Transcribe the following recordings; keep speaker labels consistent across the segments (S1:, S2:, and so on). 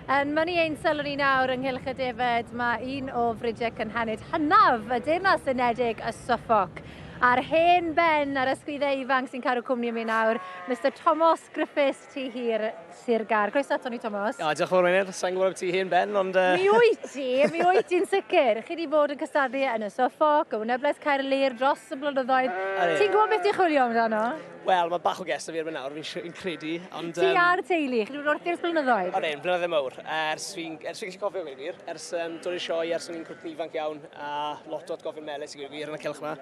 S1: Yn mynnu ein sylw ni nawr ynghylch y defaid, mae un o fridiau cynhenid hynaf y Deyrnas Unedig, y Suffolk. A'r hen ben ar ysgwyddau ifanc sy'n cadw cwmni i mi nawr, Mister Tomos Griffiths, Tŷ Hir, Sir Gâr. Croeso ato ni, Tomos.
S2: O, diolch yn fawr, Meinir. Sa'n gwybod am ti hen ben, ond...
S1: Mi wyt ti, mi wyt ti'n sicr. Chi wedi bod yn cystadlu yn y Suffolk, y Wynebles Caerlŷr dros y blynyddoedd. Ti'n gwybod beth ti'n chwilio amdano?
S2: Wel, mae bach o guess 'da fi erbyn nawr, fi'n fi'n credu,
S1: ond... Ti a'r teulu, chi wedi bod wrthi ers blynyddoedd?
S2: O'n un, blynyddoedd mawr. Ers fi'n ers fi'n gallu cofio, gweud gwir. Ers um, dod i'r sioe, ers o'n i'n crwtyn ifanc iawn, a lot o atgofion melys i gweud gwir yn y cylch yma.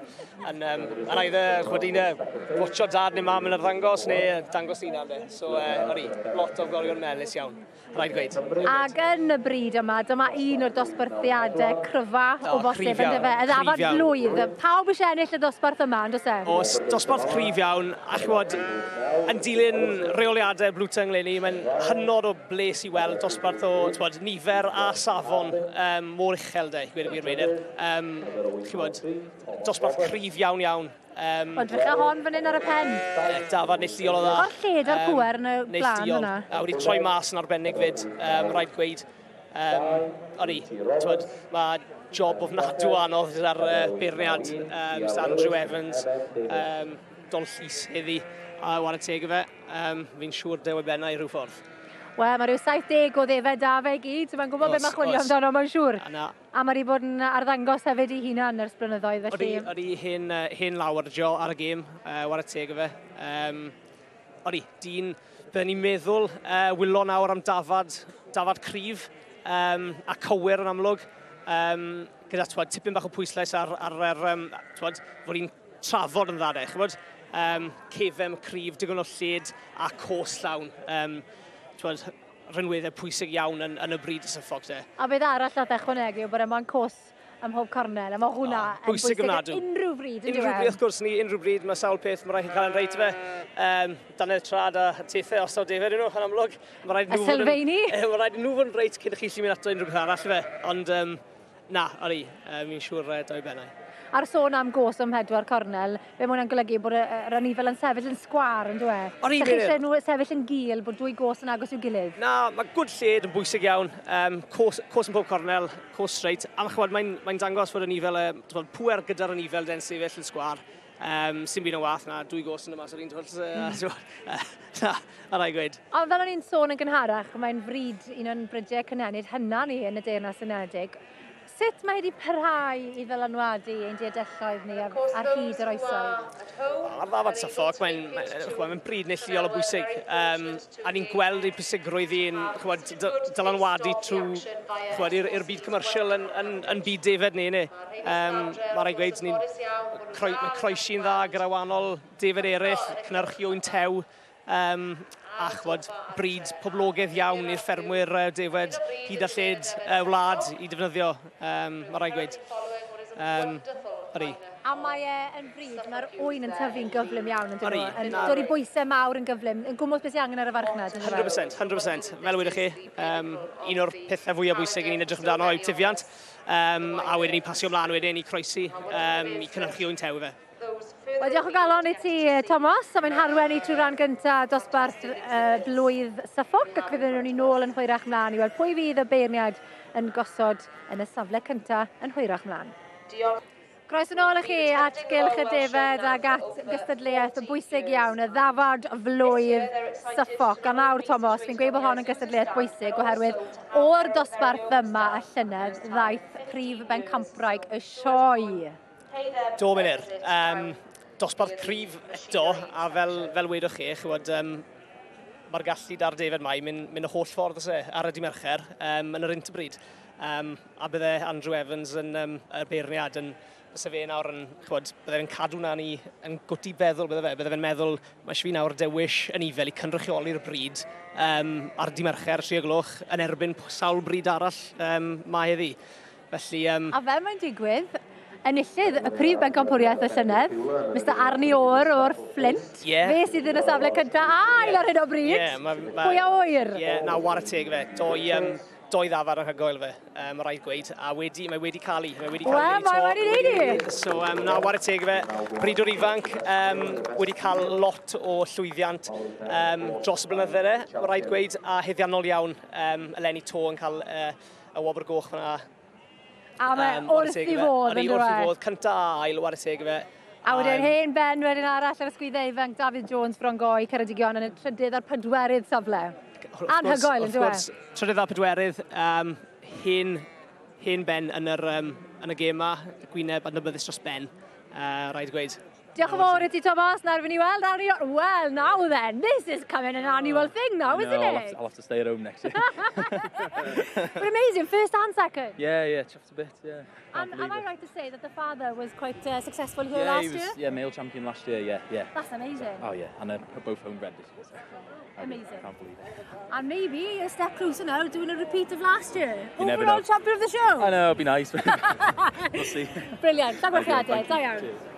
S2: Yn, um, yn either, chwbod, un watcho dad neu mam yn arddangos, neu dangos un de. So, o'n i, lot o golion melys iawn. Rhaid gweud.
S1: Ac yn y bryd yma, dyma un o'r dosbarthiadau cryfa o bosib, yn dyfe? Y ddafad blwydd. Pawb eisiau ennill y dosbarth yma, yn does e?
S2: Oes, dosbarth cryf iawn, a ch'mod, yn dilyn reoliadau Blue Tongue leni, mae'n hynod o bles i weld dosbarth o, t'mod, nifer a safon um, mor uchel de, i gweud y gwir Meinir. Um, ch'mod, dosbarth cryf iawn iawn.
S1: Um, Ond drycha hon fan hyn ar y pen.
S2: Dafad neilltuol o dda.
S1: O'r lled a'r pŵer yn y blaen yna.
S2: A wedi troi mas yn arbennig fyd, um, rhaid gweud. Um, odi, twyd, mae job ofnadw anodd gyda'r uh, beirniad um, Mr Andrew Evans, um, Don Llys heddi, a wara teg i fe, um, fi'n siŵr dew ei bennau rhyw ffordd.
S1: Wel, mae rhyw 70 o ddefed da fe i gyd, so mae'n gwybod beth mae'n chwilio amdano, mae'n siŵr.
S2: Na.
S1: A mae wedi bod yn arddangos hefyd ei hunan ers blynyddoedd,
S2: felly... Odi, odi, hen, hen law ar y jo, ar y gêm, uh, wara teg i fe. Um, odi, dyn, bydden ni'n meddwl uh, wylo nawr am dafad, dafad cryf um, a cywir yn amlwg, um, gyda twad, tipyn bach o pwyslais ar, ar, ar um, twad, fod hi'n trafod yn dda de, chybod, um, cefem cryf, digon o lled a cos llawn. Um, twad, rhinweddau pwysig iawn yn, yn y bryd y Suffolk de.
S1: A beth arall nath ychwanegu yw bod e moyn cos ym mhob cornel, a mae hwnna oh, yn bwysig yn unrhyw fryd,
S2: yn Unrhyw bryd, wrth gwrs, ni unrhyw bryd, mae sawl peth, mae rhaid chi cael yn reit fe. Um, dannedd trad a teithau os daw defaid nhw, yn amlwg.
S1: Mae rhaid nhw fod yn... sylfeini?
S2: Mae rhaid nhw fod yn reit cyn i chi allu mynd ato unrhyw beth arall fe. Ond um, Na, odi, fi'n siŵr dau bennau.
S1: A'r sôn am gos ym mhedwar cornel, be mae hwnna'n golygu bod yr anifail yn sefyll yn sgwâr, yn dyw e?
S2: Odi,
S1: Dych chi eisiau nhw sefyll yn gul, bod dwy gos yn agos i'w gilydd?
S2: Na, mae gwd lled yn bwysig iawn. Um, cos, cos yn pob cornel, cos straight. A ch'mod, mae'n mae dangos fod anifail, uh, pŵer gyda'r anifail den sefyll yn sgwâr. Um, sy'n byd yn wath na dwy gos yn y mas o'r un twll. Na, a rai gweud.
S1: Ond fel o'n i'n sôn yn gynharach, mae'n fryd un o'n brydiau cynhenid hynna ni yn y Deyrnas Unedig. Sut mae wedi parhau i ddylanwadu ein diadelloedd ni ar, ar hyd yr oesoedd?
S2: Ar ddafad Suffolk, mae'n mae, mae, mae bryd neilltuol o bwysig. Um, a ni'n gweld ei pwysigrwydd i'n dylanwadu trwy i'r byd commercial yn, yn, yn byd defed ni. ni. Um, mae rhaid gweud, ni'n croi, mae croesi'n dda gyda wahanol defed eraill, cynhyrchu ŵyn tew, um, a chwbod, bryd poblogaidd iawn i'r ffermwyr uh, defed hyd a lled uh, wlad i defnyddio, um, mae rhaid gweud. Um, odi.
S1: A mae e yn bryd, mae'r ŵyn yn tyfu'n gyflym iawn yn dyn nhw, yn dod i bwysau mawr yn gyflym, yn gwmws beth sy'n angen ar y farchnad.
S2: 100%, 100%. Fel wedoch chi, um, un o'r pethau fwyaf bwysig ni'n edrych amdano yw tyfiant. Um, a wedyn ni'n pasio ymlaen wedyn i croesi, um, i cynhyrchu ŵyn tew fe.
S1: Wel, diolch o galon i ti, Tomos, am ein harwen i trwy ran gyntaf dosbarth uh, blwydd Suffolk, ac fyddwn ni nôl yn hwyrach mlaen i weld pwy fydd y beirniad yn gosod yn y safle cyntaf yn hwyrach mlaen. Diolch. Croeso nôl i chi at Gylch y Defed ac at gystadleuaeth yn bwysig iawn, y ddafad flwydd Suffolk. A nawr, Tomos, fi'n gweud bod hon yn gystadleuaeth bwysig oherwydd o'r dosbarth yma y llynedd ddaeth prif bencampwraig y sioe.
S2: Do, Meinir. Um, dosbarth cryf eto, a fel, fel wedoch chi, chywod, um, mae'r gallu da'r David Mai mynd, mynd y holl ffordd oes e, ar y di Mercher um, yn yr Interbreed. Um, a bydde Andrew Evans yn um, y beirniad yn byse fe nawr yn, chwod, bydde fe'n cadw na ni yn gwti feddwl, bydde fe, bydde fe'n meddwl, mae eisiau fi nawr dewis yn ifel i cynrychioli'r bryd um, ar di Mercher, 3 o gloch, yn erbyn sawl bryd arall um, mae heddi. Felly, um...
S1: A fel mae'n digwydd, enillydd y prif bencampwriaeth y llynedd, Mr Arnie Orr o'r Flint.
S2: Yeah.
S1: Fe sydd yn y safle cyntaf a ail ar hyn o bryd.
S2: Yeah, ma, ma,
S1: Pwy a ŵyr?
S2: Ie, yeah, na, wara teg fe. Doi, um, Doi ddafad anhygoel fe, mae rhaid gweud, a wedi, mae wedi cael ei, mae wedi cael
S1: Wel, mae wedi neud i.
S2: So, na, whare teg fe, bridwr ifanc, wedi cael lot o llwyddiant dros y blynydde, mae rhaid gweud, a haeddiannol iawn eleni to yn cael y wobr goch fyna.
S1: A mae wrth i fodd yn
S2: dweud. Wrth i fodd, cynta a ail, whare teg fe.
S1: A wedyn hen ben wedyn arall ar y sgwyddau ifanc, David Jones, Frongoi, Ceredigion yn y trydydd a'r pedwerydd safle. Anhygoel yn dweud.
S2: Trydydd a pedwerydd, hen ben yn y gêm ma, gwyneb adnabyddus dros ben, rhaid gweud.
S1: Diolch yn fawr i ti, Thomas. Nawr fy'n i weld, well, now then, this is coming an annual thing now, isn't it?
S3: I'll have to stay at home next year.
S1: But amazing, first and second.
S3: Yeah, chuffed a bit, yeah.
S1: And am I right to say that the father was quite successful here last
S3: he was,
S1: year?
S3: Yeah, male champion last year, yeah.
S1: That's amazing.
S3: Oh, yeah, and both homebred this year. So
S1: amazing.
S3: I can't believe it.
S1: And maybe a step closer now, doing a repeat of last year.
S3: You never
S1: Overall
S3: know.
S1: champion of the show.
S3: I know, it'd be nice. We'll see.
S1: Brilliant. Llongyfarchiadau. Da iawn.
S3: Cheers.